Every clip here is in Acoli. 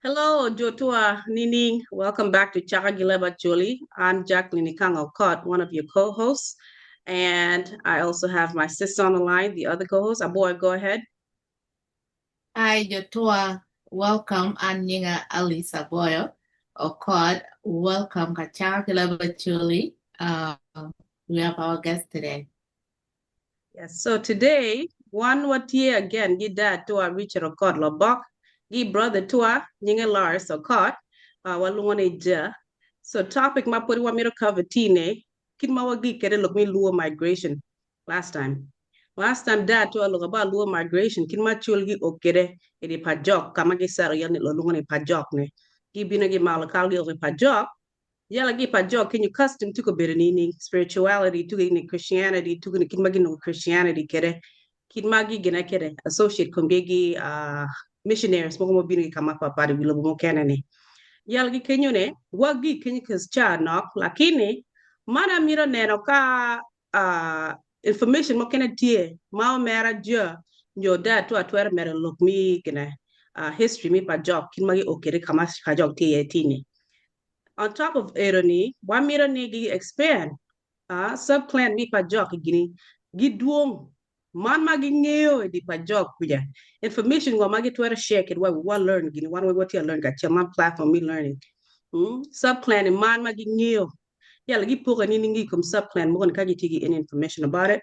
Hello, Jotua Nining. Welcome back to Chaka Gileba Choli. I'm Jacqueline Ikang Okot, one of your co-hosts. And I also have my sister on the line, the other co-host. Aboy, go ahead. Hi, Jotua. Welcome, I'm Nyinga Alice Aboyo Okot. Welcome, Kachaka Kilaba Chuli. We have our guest today. Yes, so today, one what year again, gi dad to our Richard Okot Lobok, gi brother to our Nyinga Lars Okot, walungo ni ja. So topic ma podi wa mito cover tine, kit ma wagi kede lok mi Luo migration last time. Last time dad to look about Luo migration, kit ma chul gi okede edi pajok, kama gi saro yel ni lolungo ni pajok ne. Gi bino gi malakal gi oki pajok, Yala gi pa jo kenyo custom tuko bedo ni spirituality tuko ni Christianity tuko ni kit ma gin Christianity kede kit ma gi gina kede associate komgi gi missionaries moko mobino gi kama papat i wi lobo mukene ni. Yala gi kenyo ne wa gi kenyo kes cha nok lakini man amito neno ka information mukene tye ma omera jo nyo da to atwero medo lok mi gine history mi pa jok kit ma gi o kede kama pa jok tye iye tini. On top of eroni, wamito ni gi expand sub clan mi pa jok gini gidwong man ma gingeyo i di pa jok kuca information ngo ma gitwero share kedwa wa learn gini wan watye ka learn kacel man platform me learning sub clan man ma gingeyo yala gipoko nining i kom sub clan mogo ni ka gitye ki any information about it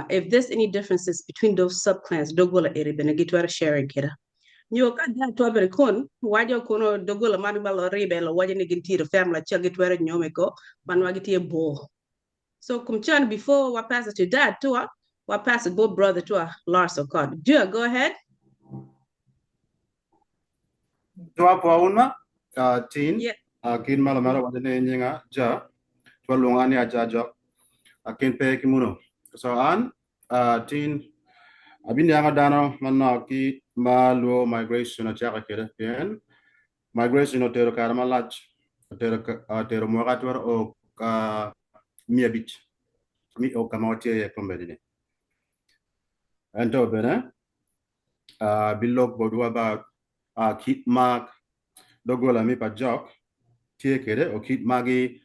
if there's any differences between those sub clans dogola eri bene gitwero sharing keda. Nyo ka dano twero bedo kun waco kono doggola man ma luribe luwaco ni gin tye i family acel gitwero nyome ko man ma gitye bor. So kum can before wa pass it to dad tua wa pass it both brother tua Lars Okot. Jua go ahead. Tua pwa un ma tin Yeah. kin ma lamera waco ni nyinga ja tua lwonga ni aja jok kin pe ki muno. So an Tin, abiniango dano manok ki ma lwor migration acaka kwede pien migration otero kare malac, otero mwaka twero o ka 500 mi o ka ma watye iye kombeddi-ni. Ento bene abilok botwu about kit ma doggola mi pa jok tye kwede o kit ma gi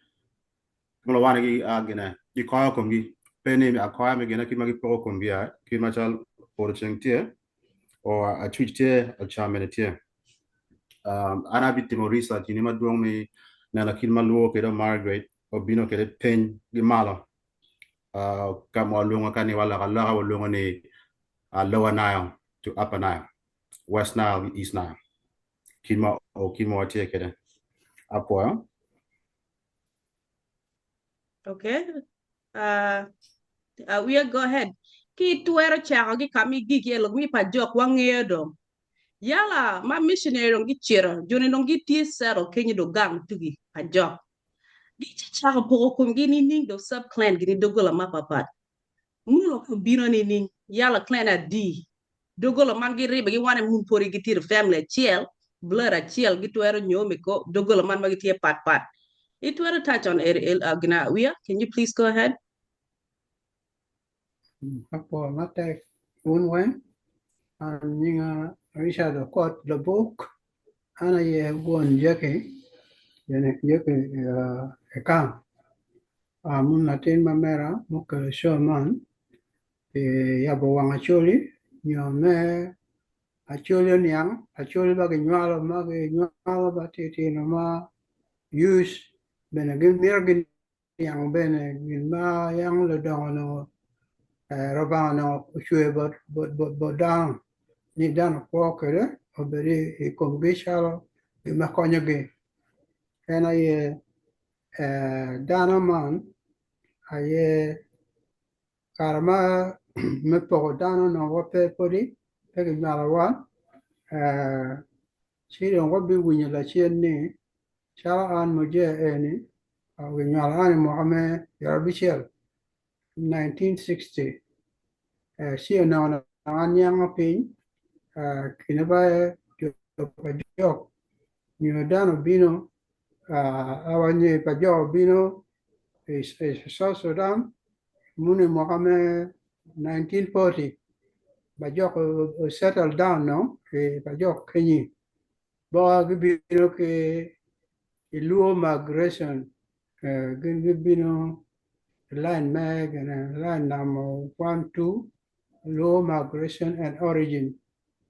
Mulowane gi gine gikoyo komgi, pe ni akoya me gine kit ma gipoko komgi a kit macal poto ceng tye o acuc tye acam bene tye. An abitimo research ini madwong me neno kit ma lwor kede Margaret obino kede piny gi malo ka ma walwongo ka ni waloko aloka walwongo ni Lower Nile to Upper Nile, West Nile gi East Nile kit ma o kit ma watye kede. Apwoyo. Okay. We go ahead. Ki twero cako gi ka mi gik ye lok mi pa jok wangeyo dong. Yala ma missionary dong gicito, joni dong gitye settle kenyo dong gang tugi pa jok. Gici cako poko komgi nining dong sub clan gini doggola mapapat. Muno ka obino nining? Yala clan adi? Doggola man giribe giwane mun podi gitye family acel, blood acel gitwero nyome ko doggola man ma gitye pat pat. Itwero touch on it, gina wiya? Can you please go ahead? Apwoyo matek wun weng. An nyinga Richard Okot Labuk. An aye won Jackie, Jackie Ekang. Mun latin ma mera mukelo show man pi yabo wang Acholi nyo me Acholi oniang, Acholi ma ginywalo ma ginywalo ma titino ma youth bene gimito giniang bene gin ma yang ludongo onongo Rubanga onongo ocweyo bot dano ni dano okwo kwede obed i komgi calo gin ma konyogi. En aye Dano man aye kare ma me poko dano onongo wape pwodi pe kinywalowa ci dong wabiwinyo lacen ni calo an Mujee eni kinywalo an i mwaka me pyerabicel 1960 ci onongo aniango piny kine ba jo pa jok nyo dano obino awanyo pa jo obino i South Sudan munu i mwaka me 1940. Bajok settle down no i Bajok kenyi. Boka gibino ki i Luo migration gin gibino i line me gine line number 1 2 Luo migration and origin.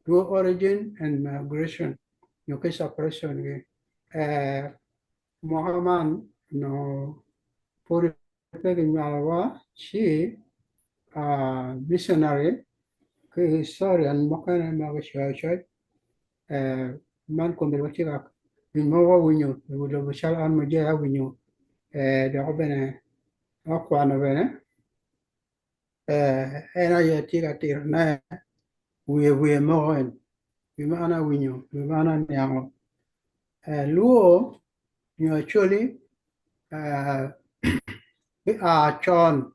Luo origin and migration nyo ki separation gi. Mwaka man onongo pwod pe kinywalowa ci missionary ki historian mukene ma gicoyo coc man kombeddi watye ka gin mo wawinyo i wi lobo calo an Mujee awinyo dok bene akwano bene en aye tye ka titone wiye wiye moko eni gin ma an awinyo gin ma an aniango. Luo nyo Acholi gua con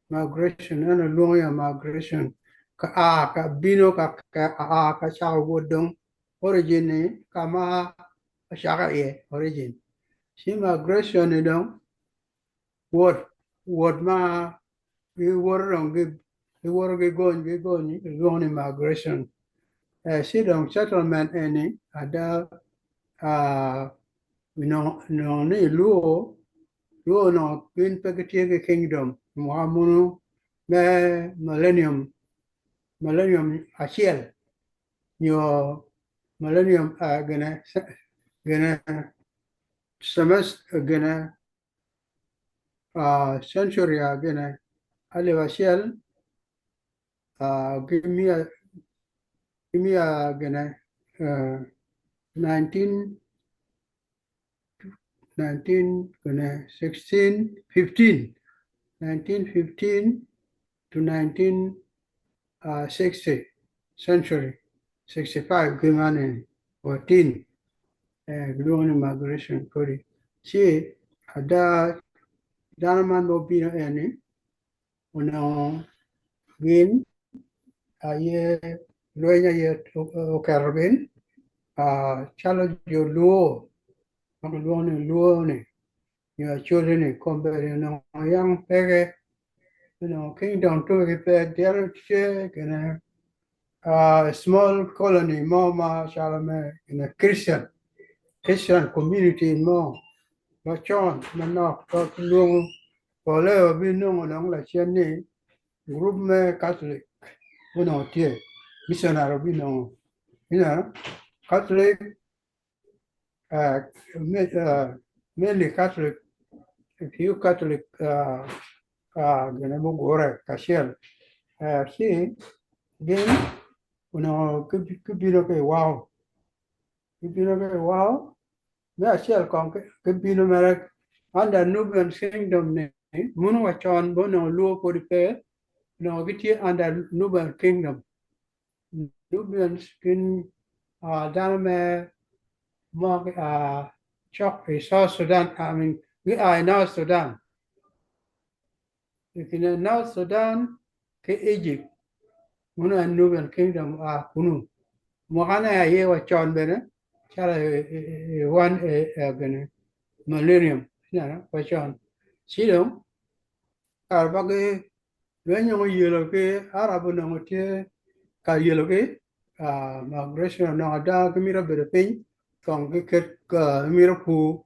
migration ento lwongo ya migration ka a ka bino ka a ka cako wot dong origin ni ka ma ocake iye origin ci migration ni dong wot wot ma giwoto dong giwoto gigony gigony gilwongo ni migration ci dong settlement eni ada onongo ni Luo Luo onongo gin pe gitye ki kingdom mwaka munu me millennium millennium acel nyo millennium gine gine semester gine century gine alip acel ki miya gine 19 19 gine 16 15 1915 to 1960 century 65 gimane 14 gilwongo ni migration kodi ci ada dano man ma obino eni onongo gin aye lweny aye oketo gin calo jo Luo ma gilwongo ni Luo ni nyo Acholi ni kombeddi onongo yam peke onongo kingdom tugi pe dyere tye gine small colony mo ma calo me gine Christian Christian community mo macon manok ma kilwongo pole wabinongo dong lacen ni gurup me Catholic onongo tye missionary obinongo Catholic mainly Catholic a few Catholic gine mugure kacel ci gin onongo gibino ki i wao gibino ki i wao me acel kong gibino mere under Nubian Kingdom ni muno wa con ma onongo luo pwod pe onongo gitye under Nubian Kingdom. Nubians gin dano me ma gia cok i South Sudan I mean gia i North Sudan i kine North Sudan ki Egypt muno en Nubian Kingdom oa kunu mwakane aye wa con bene calo i one gini millennium ineno wa con ci dong kare ma gi Lweny oyelo ki Arab onongo tye ka yelo ki migration onongo ada gimito bedo piny kong giket gimito pur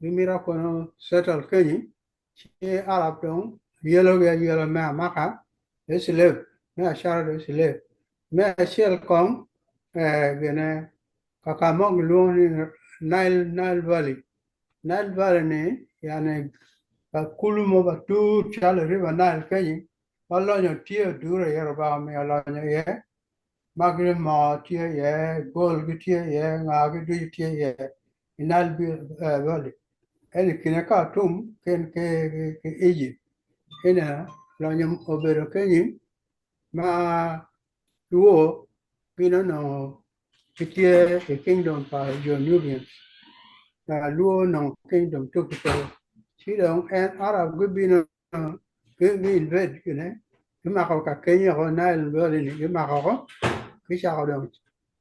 gimito kono settle kenyi ci Arab dong yelogi ayela me amaka me slave me acata dong slave me acel kong gine kaka mo gilwongo ni Nile Valley Nile Valley ni yani ka kulu mo matut calo River Nile kenyi ma lonyo tye odure iye Rubanga omiyo lonyo iye ma gin moo tye iye gold gitye iye nga gi ducu tye iye i Nile Valley ento i kine Khartoum gin ki Egypt ineno lonyo obedo kenyi ma luo gin onongo gitye i kingdom pa jo Nubians luo onongo kingdom tuki pe ci dong en Arab gubino gi invade gine gimako ka kenyo woko Nile Valley ni gimako woko gicako dong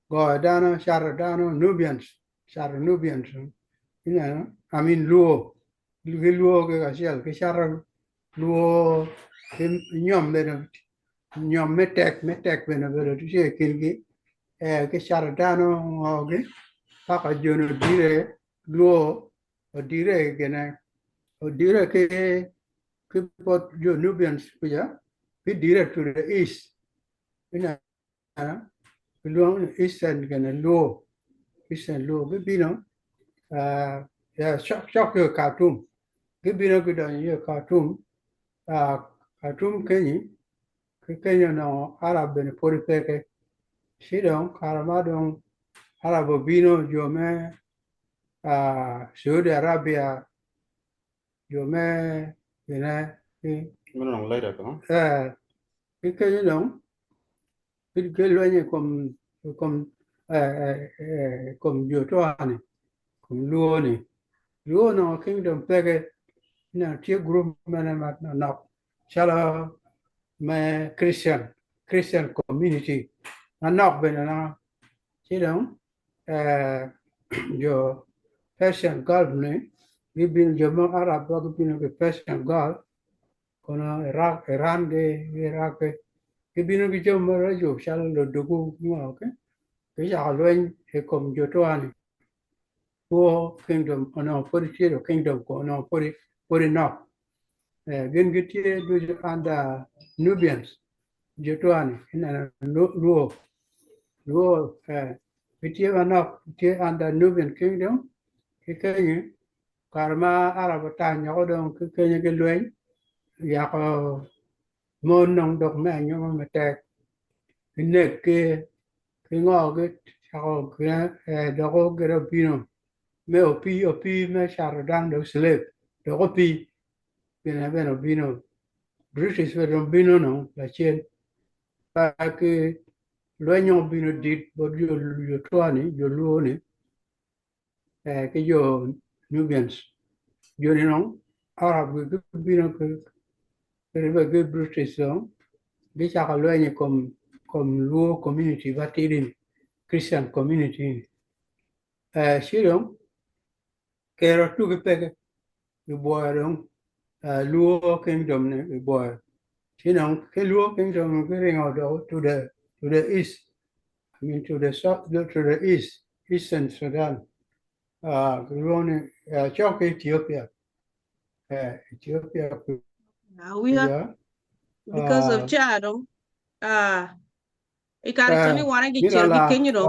goyo dano cato dano Nubians cato Nubians ineno I mean luo giluo ki kacel gicato luo ki nyom bene. Nyom me tek me tek bene obedo tye i kingi ki cato dano ngogi paka joni odire lwo odire gine odire ki ki bot jo Nubians kuca gidire to the east Kilwongo ni Eastern gine Luo, Eastern Luo gibino cok ki i Khartoum gibino gidonyo iye i Khartoum, Khartoum kenyi ki kenyo onongo Arab bene pwod peke ci dong kare ma dong Arab obino jo me Saudi Arabia jo me gine ki Ki kenyo dong, gilwenyo i kom i kom i kom jo Toa-ni, i kom Luo-ni. Luo onongo kingdom peke, ineno tye gurup mene manok calo me Christian, Christian community manok bene nongo. Ci dong jo Persian Gulf ni gibino, jo mo Arab gibino ki Persian Gulf Kono Iraq, Iran ki Iraq gibino ki jo maraco calo ludugu ki ngo ki gicako lweny i kom jo Toa-ni. Luo Kingdom onongo pwod tye dong kingdom ko onongo pwod pwod nok. Eh, gin gitye ducu under Nubians jo Toa-ni ineno Luo Luo eh, gitye manok gitye under Nubian Kingdom ki kenyi Kare ma Arab otany woko dong ki kenyo ki lweny, yako mon dong dok me anyoma matek, ki nek ki ki ngo ki cako dok gire obino me opii opii me cato dano dok slave dok opii gine bene obino British bene dong bino dong lacen pa ki lweny dong obino dit bot jo Twa-ni jo Luo-ni. Ki jo Nubians joni dong Arab gibino kiribbe ki British dong gicako lweny i kom Luo community matidi-ni Christian community-ni ci dong kero tugi peke gibwoyo dong Luo kingdom-ni gibwoyo ci dong ki Luo kingdom giringo dok to the east I mean to the south, to the east, eastern Sudan. Kilwongo ni cok ki Ethiopia. Ethiopia We are kuca. because of cha dong. I kare coni wane Gin gicito ala gikenyo dong.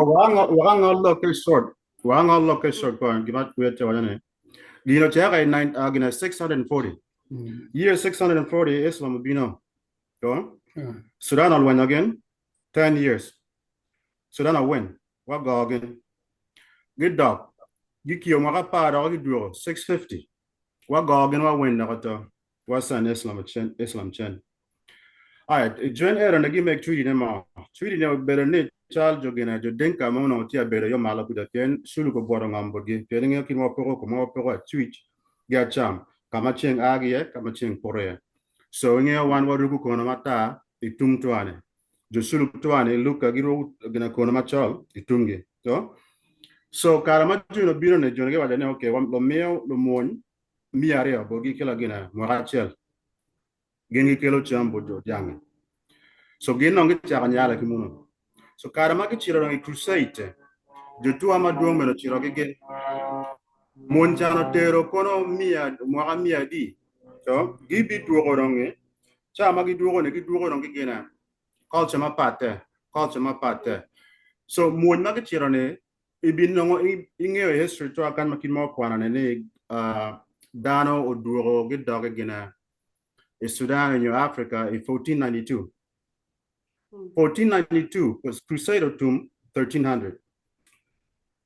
Wanga loke short. Wanga loke short ko gima kuya te wajane. Gino chaka in nine gina 640. Year 640 Islam bino. To Sudan alweny again 10 years. Sudan aweny wa go gin. Gidok gikiyo mwaka apar dok gidwogo 650 wa go gin wa weny dok to wa send Islam cen Islam cen. Alright, jwen ero ne gimek treaty ne mo. Treaty ne obedo ni cal jo gine jo Dinka ma onongo tye abedo yo malo kuca pien Shulu obwoto ngom botgi pien ingeyo kit ma wapoko komwa wapoko acwic gi acam ka ma ceng a ki iye ka ma ceng poto iye. So ingeyo wan waruku kono matar i tung twa-ni. Jo Suluk twa-ni Luka giruko gina kono macol i tunggi. So, so kare ma joni obino-ni, joni giwaco ni, Ok, wamiyo lumony 200 botgi kila gina mwaka acel. Gin gikelo cam bot jo jangi. So gin dong gicako nyale ki muno. So kare ma gicito dong i crusade, jo twa madwong bene ocito ki gin. Mony can otero kono miya, mwaka miya adi. So gibidwoko dong i Ca ma gidwoko ni gidwoko dong ki gine culture mapatte, culture mapatte. So mwony ma gicito ni ibinongo ingeyo i history cwa kany ma kit ma wakwano ni ni dano odwoko gidok i gine i Sudan nyo Africa i 1492. 1492 was crusade otum 1300.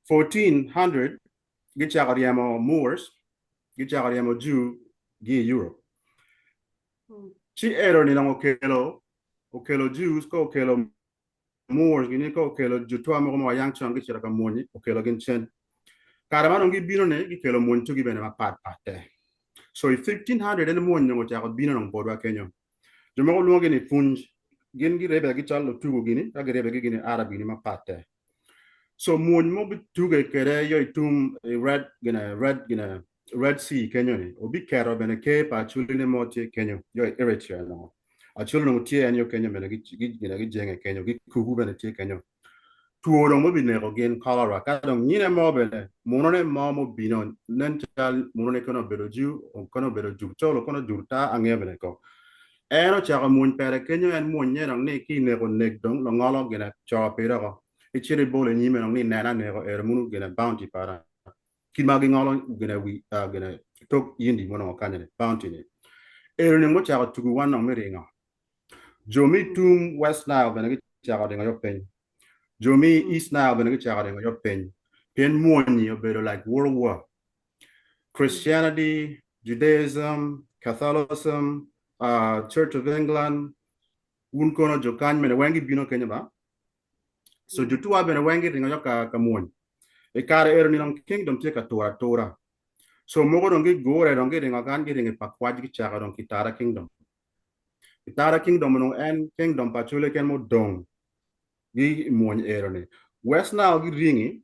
1400 gicako ryemo Moors, gicako ryemo Jew gi i Europe. Ci ero ni dong okelo okelo Jews ka okelo Moors gini ka okelo jo twa mogo ma wayang con gicito ka mwonyi okelo gin cen. Kare ma dong gibino ni gikelo mwony tugi bene mapat patte. So i 1500 en mwony dong ocako bino dong botwa kenyo. Jo mogo lwongo gi ni funj. Gin girebe gical lutugu gini ka girebe gi gini Arab gini mapatte. So mwony mo bituge kede yo i tum i red gine red gine Red Sea kenyo ni obiketo bene ker pa Acholi ne mo tye kenyo yo i Eritrea nongo. Acholi onongo tye en yo kenyo bene gijenge kenyo, gikuku bene tye kenyo. Two dong mubineko gin cholera. Ka dong nyine mo bene, munone mo mubino, nen cal munone kono obedo Jew, kono obedo jur colo, kono jur tar, angeyo bene ko. En ocako mwony pere kenyo, en mwonye dong ni ki ineko nek dong longolo gine co pire oko. Icito ibolo i nyime dong ni nena aneko ero munu gine bounty para. Kit ma gingolo gine wi gine tok yindi mo nongo kanya ni bounty ni. Ero ni ocako tugu wan dong me ringo. Jo me tung West Nile bene gicako ringo yo piny. Jo me East Nile bene gicako ringo yo piny. Pien mwonyi obedo like world war. Christianity, Judaism, Catholicism, Church of England, wun kono jo kany mene weng gibino kenyo ba? So jo tuwa bene weng giringo yo ka mwony. I kare ero ni dong kingdom tye ka tura atura. So mogo dong gigure dong giringo kan giringo i Pakwach gicako dong Kitara kingdom. Kitara kingdom onongo en kingdom pa Acholi keken mudong gi i mwony ero ni. West Nile giringi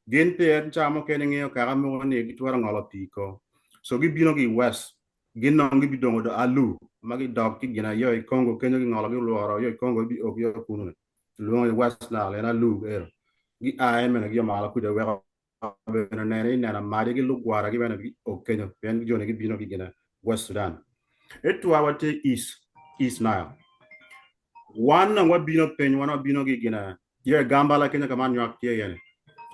gin pien ca mukene ngeyo kaka mogo ni gitwero ngolo pii ko. So gibino ki i West gin dong gibidongo do alu ma gidok ki gin ayo i Congo kenyo gingolo gilworo yo i Congo ibiok yo kunu ni. Kilwongo ni West Nile en alu ero. Gia en bene gio malo kuca weko bene onene ineno amadi ki lugwara gi bene ok kenyo pien joni gibino ki gine West Sudan. Etwa watye East, East Nile. Wan dong wabino piny, wan wabino ki gine yo i Gambala kenyo ka ma anywak tye iye ni.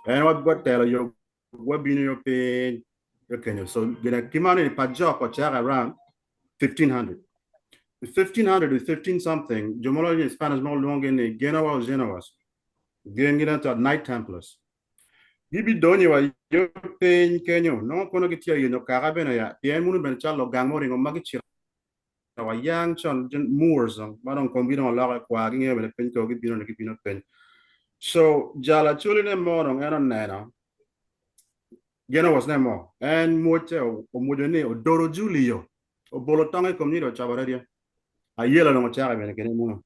En watelo yo wabino yo piny yo kenyo. So gine ki mano ni pa jok ocako around 1500. 1500 to 15 something, jo mo ni Spanish mo lwongo ni Genoa or Genoas. Gin gin ato Knight Templars. Gibidonyo wa yo piny kenyo, nongo kono gitye yenyo kaka bene ya, pien munu bene calo gang mo ringo ma gicito wa yang con Moors ma dong komgi dong oloke kwa gingeyo bene piny ko gibino ni gibino piny. So jal Acholi ne mo dong en oneno Genoas ne mo en mwocce omwoco ni odoro Julio obolo tonge i kom nyiri ocabo redia ayela dong ocako bene kene muno.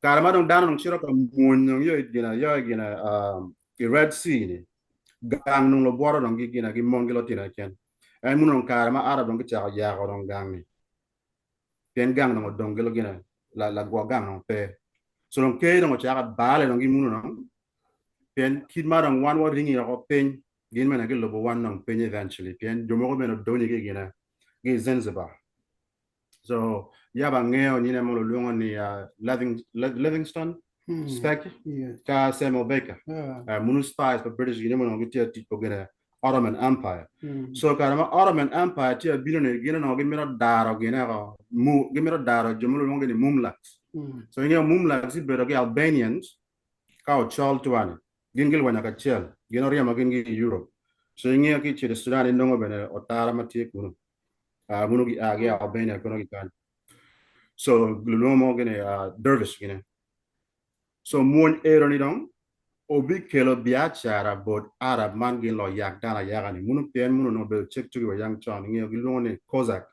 Kare ma dong dano dong cito ka mwony dong yo i gina yo i gina i Red Sea ni gang dong lubwoto dong gi gina gi mon gi lutino keken. En muno dong kare ma Arab dong gicako yako dong gang ni pien gang dong odong gi gina lagwok gang dong pe. So dong ker dong ocako bale dong gi muno dong pien kit ma dong wan waringi oko piny gin bene gilubo wan dong piny eventually pien jo mogo bene odonyo ki gina gi Zanzibar. So yaba angeyo nyine mo lulwongo ni Livingstone Speke ka Samuel Baker munu spies pa British gin onongo gitye tic po gine Ottoman Empire. So kare ma Ottoman Empire tye abino ni gin onongo gimito daro gine ko gimito daro jo mo lulwongo ni Mumluks. So ingeyo Mumluks ibedo ki Albanians ka ocol twani gin gilwenyo kacel gin oryemo gin ki i Europe. So ingeyo ki icito i Sudan inongo bene otara ma tye kunu. Munu gia ki Albania kono ki kany. So lulwongo mo gini dervish gini. So mwony ero ni dong obikelo biacara bot Arab man gin lo yak dano ayaka ni munu pien munu onongo obedo cek tugi wa yang con ingeyo gilwongo ni Cossack.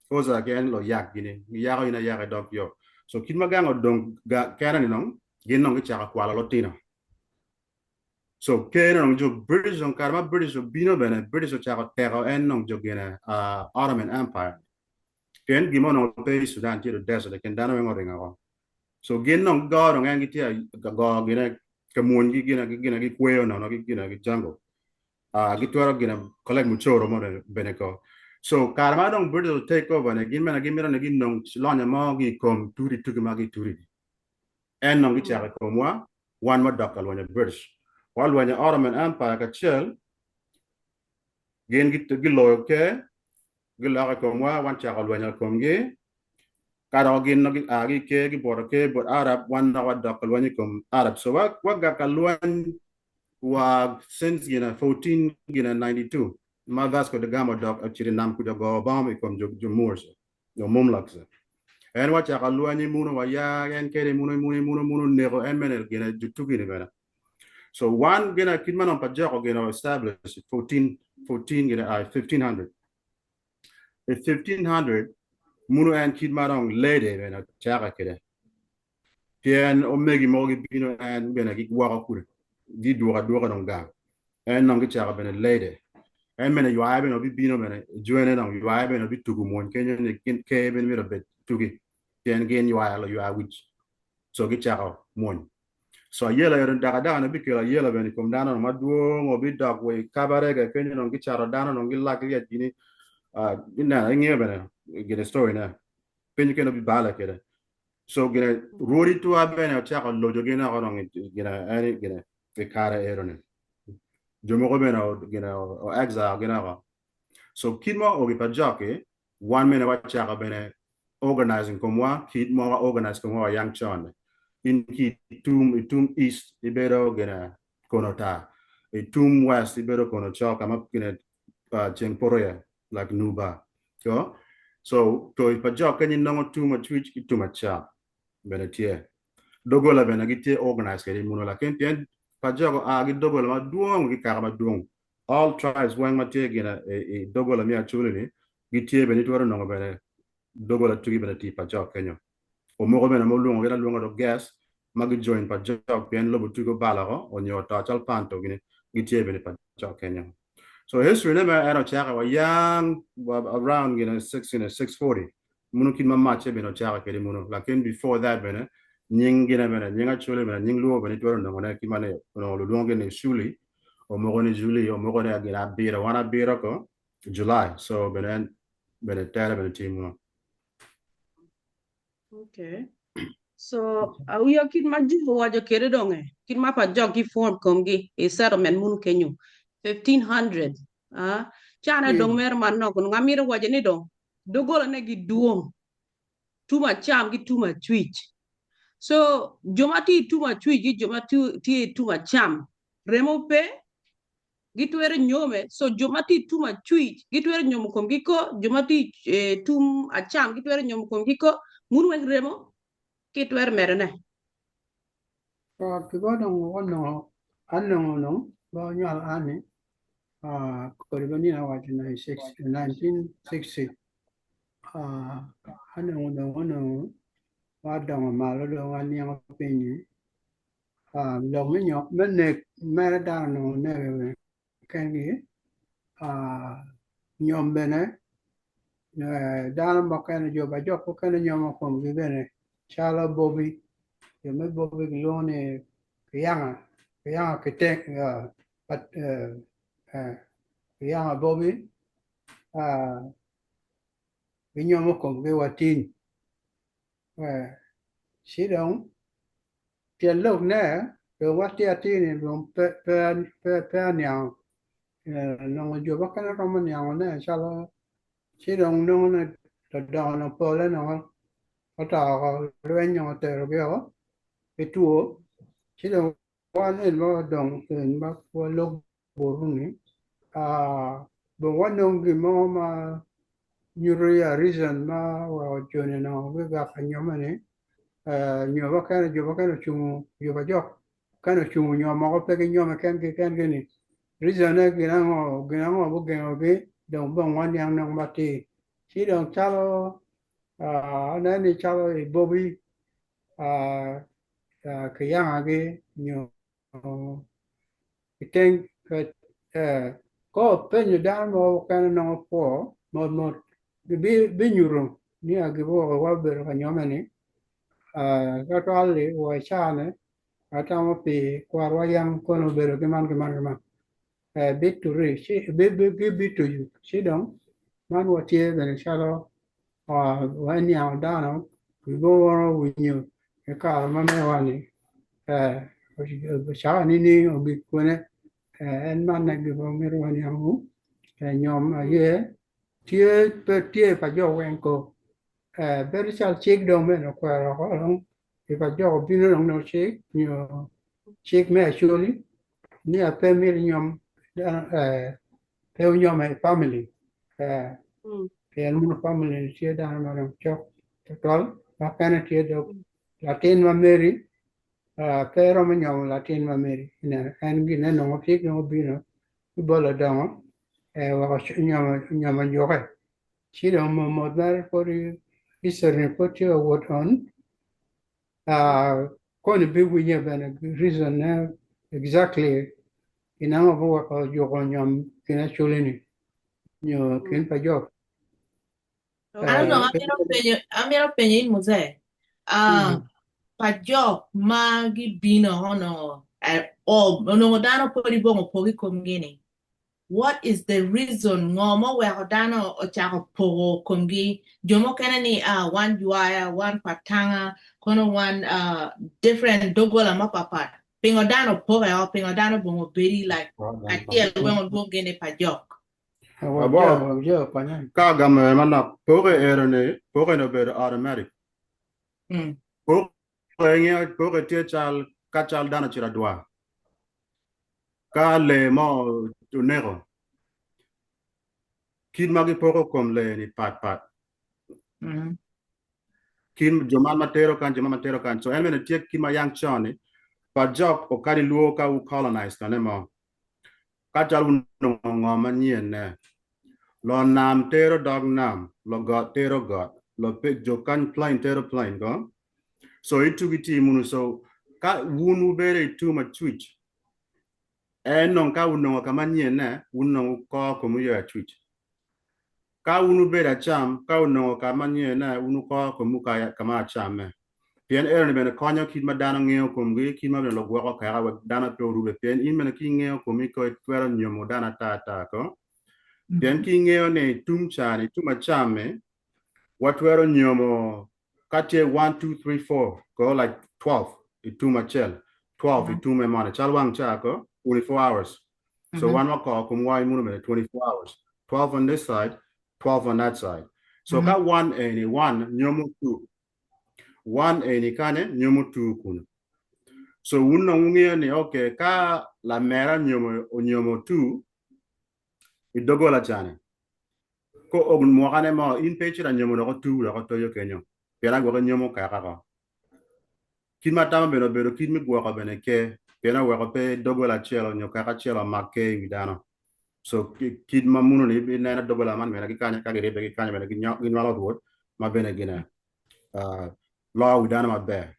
Cossack en lo yak gini giyako in ayaka idog yo. So kit ma gang odong kene ni dong gin dong gicako kwalo lutino. So ker dong jo British dong kare ma British obino bene British ocako teko en dong jo gine Ottoman Empire. Pien gin mo onongo pe i Sudan tye desert kin dano weng oringo oko. So gin dong gigo dong en gitye ka go gine ka mwony gi gine gine gikweyo nono gi gine gi jungle. Gitwero gine collect mucoro mo bene ko. So kare ma dong British take over ne gin bene gimito ni ginong lonyo mo gi i kom turi tugi ma gituri. En dong gicako i komwa wan wadok ka lwenyo British. Walwenyo Ottoman Empire kacel gin giloyo ker giloko i komwa wan cako lwenyo i komgi ka dok gin gia ki i ker gibwoto ker bot Arab wan dok wadok ka lweny i kom Arab. So wagak ka lweny wa since gina 1492 ma Vasco da Gama odok ocito i nam kuca ogoyo bom i kom jo Moors jo Mumluks. En wacako lweny i muno waya en kede muno muno muno muno neko en mene gine jo tugi ni bene. So wan gina kit ma pa joko gina establish 14 14 gina 1500. I 1500 muno en kit ma dong lede bene ocaka kede. Pien omegi mogo gibino en bene gigwoko kude gidwogo adwoga dong gang. En dong gicako bene lede. En bene ywaya bene obibino bene jwene dong ywaya bene obitugo mwony kenyo ni ker bene myero obed tugi. Pien gin ywaya luywa wic, so gicako mwony. So ayela eno dakadaka ni bikelo ayela bene i kom dano no madwong, obidok wa i Kabarega kenyo dong gicato dano dong gilak lyec gini, ineno ingeyo bene gine story ne, piny kene obibale kede. So gine rwodi twa bene ocako loco gin oko dong gine eni gine i kare eno ni. Jo mogo bene gine o exile gin oko. So kit ma ogi pa jok-ki, Wan bene wacako bene organizing komwa kit ma wa organize komwa wa yang con. In ki itum itum east ibedo gine kono tar, itum west ibedo kono col kama gine ceng poto iye like nuba. So, so to i pa jok kenyo inongo tum acuc ki tum acam bene tye. Dogola bene gitye organize kede muno lakin pien pa jok oa ki dogola madwong ki kaka madwong. All tribes weng ma tye gine i dogola me Acholi ni gitye bene itwero nongo bene dogola tugi bene tye pa jok kenyo. Omoko bene ma olwongo gin alwonga dok guest ma gi join pa jok pien lobo tugi obalo oko onyo oto cal panto gini gitye bene pa jok kenyo. So history ne mere en ocake wa yang around gine 640 muno kit ma macce bene ocake kede muno lakin before that bene nying gine bene nying Acholi bene nying luo bene itwero nongo ne kit ma ne onongo lulwongo gin ni Shuli omoko ni Julie omoko ni gin abiro wan abiro ko July so bene en bene tere bene tye muno. Okay. So awiya kit ma ji owaco kede donge kit ma pa jok gi form komgi i settlement munu kenyo 1500 ah cane dong mere manok onongo amito waco ni dong dogola ne gidwong tum acam ki tum acwic. So jo ma tye i tum acwic ki jo ma tye i tum acam remo pe gitwero nyome. So jo ma tye i tum acwic gitwero nyomo komgi ko, jo ma tye i tum acam gitwero nyomo komgi ko, mun weng remo ki twero medone. Kibo dong onongo anongo nong ba onywalo an ni kodi ba nino awaco 1960 Anongo dong onongo adongo malo dong aniango piny-nyi lok me nek mere dano onongo neko kengi nyom bene dano mukene jo pa jok mukene nyomo komgi bene calo Bobi jo me Bobi gilwongo ni kiyanga kiyanga kiyanga Bobi ginyomo komgi wa tin. Ci dong tyen lok ne dong watye atir ni dong pe aniango nongo jo mukene romo niango ne calo ci dong nongo ni ladongo nongo pole nongo oto oko lweny nongo oterogi oko ki two ci dong wan eni ma wadong eni ma walok Buruni, dong wanong gin mo ma nyuto ya reason ma oweko joni onongo gigak ka nyomme ni nyo mukene jo mukene ocungo jo pa jok mukene ocungo nyo moko pe ginyome kengi kengi ni reason ne gin ango gin ango gugengo gi dong bong waniang nong matir ci dong calo aneno ni calo i Bobi kiyanga gi nyo Iteng ka openyo dano mo mukene nongo kwo mot mot binyuto ni giwoko wabedo ka nyomme ni twatwal-li wa i caa-ni atamo pi kwarwa yang kono obedo ki man ki man ki man gibituco ci dong man watye bene calo Waniango dano giboro winyo i kare ma mewa-ni cawa nining ogik kwene en manne gin ma myero waniangu nyom aye tye pe tye pa jo weng ko bedo calo cik dong bene okwero oko dong i pa jo obino dong nongo cik nyo cik me Acholi ni pe myero inyom pe wunyome i family pien mono family ni tye dano ma dong cok tutwal dok bene tye dog latin ma meri pe iromo nyomo latin ma meri en gine nongo tye dong obino ki bot ladongo weko nyomo juke ci dong mot mere pwod history ni pwod tye ka wot on Koni biwinye bene reason ne exactly gin ango ma oweko ojuko nyom kin Acholi ni nyo kin pa jok. I don't know, amito penyo, amito penyo in muzee. Pa jok ma gibino onongo at all, onongo dano pwod bongo pogi komgi ni. What is the reason ngo ma oweko dano ocako pogo komgi? Jo mukene ni ah wan jwaya, wan patanga, kono wan different dogola mapapat. Pingo dano opoke o, pingo dano bongo bedi like kacel weng olwongi ni pa jok. Abo, ka gamo manok, poke ero ni, poke ni obedo automatic. Poke ingeyo, poke tye cal, ka cal dano ocito adwa. Ka lee mo oneko, kit ma gipoko kom lee ni pat pat. Kit jo man matero kany, jo man matero kany. So en bene tye kit ma yang con ni, pa jok okadi luo ka wu colonize kane mo. Ka cal onongo ngo manyen ne. Lo nam tero dog nam, lo got tero got, lo pe jo kany plain tero plain ko. So itugi ti munu so ka wun wubedo i tum acwic en nong ka wunongo ka manyen ne wun nong wukor kom wuyo acwic. Ka wun wubedo acam ka wunongo ka manyen ne wun wukor komwu ka ma acamme. Pien eno-ni bene konyo kit ma dano ngeyo komgi, kit ma bene lugwoko keka wek dano pe orube. Pien in bene ka ingeyo komi ko itwero nyomo dano ata ata ko. Pien ka ingeyo ni tum ca-ni, tum acam-mi, watwero nyomo ka tye one, two, three, four ko like 12 i tum acel, 12 i tumme moni cal wang ca ko 24 hours. So wan wakoko komwa i muno bene 24 hours, 12 on this side, 12 on that side. So ka one eni one nyomo two, one eni kane nyomo two kunu. So wun dong wungeyo ni okay ka lamera onyomo onyomo two i doggola cani ko og mwakane mo in pe icito anyomo dok otuwu dok otoyo kenyo pien agwoki nyomo kaka ko. Kit ma atamo bene obedo kit me gwoko bene ker pien oweko pe doggola acel onyo kaka acel omak ker i wi dano. So kit ma muno ni ineno doggola man bene ki kany ka giribbe ki kany bene ginywalo rwot ma bene gine loyo wi dano maber.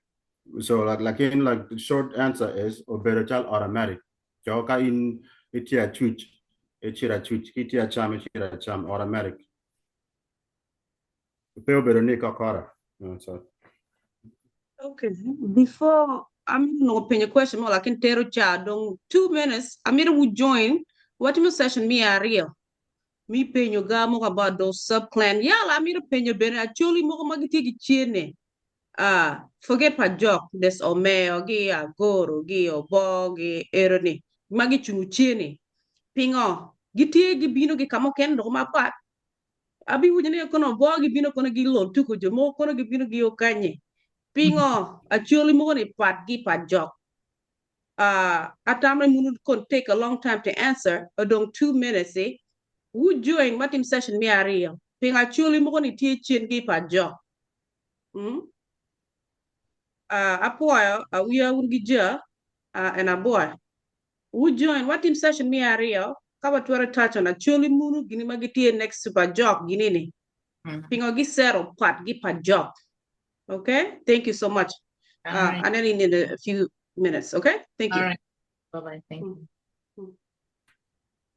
So like lakin like short answer is obedo cal automatic. So ka in itye acuc icito acuc ki itye acam icito acam automatic. Pe obedo ni kokora. So. Okay, before amito nongo penyo question mo lakin tero ca dong 2 minutes amito wu join watimo session me aryo mi penyo ga moko about those sub clan yala amito penyo bene acholi moko ma gitye ki cene forget pa jok des omeo gi agoro gi obo gi eroni ma gicungo cene pingo gitye gibino ki ka mukene dok mapat abiwinjo ni kono obo gibino kono gilol tuko jo mogo kono gibino gi okanye pingo acholi moko ni pat gi pa jok atamo ni munu kon take a long time to answer odong 2 minutes eh wu join watim session me aryo pingo acholi moko ni tye cen gi pa jok Apwoyo awiya wun gi ja and aboy wu join watim session me aryo ka watwero touch on acholi munu gini ma gitye next to pa jok gini ni pingo gisettle pat gi pa jok. Okay, thank you so much. All right. Aneno in a few minutes. Okay, thank All you. right. Bye bye. Thank you.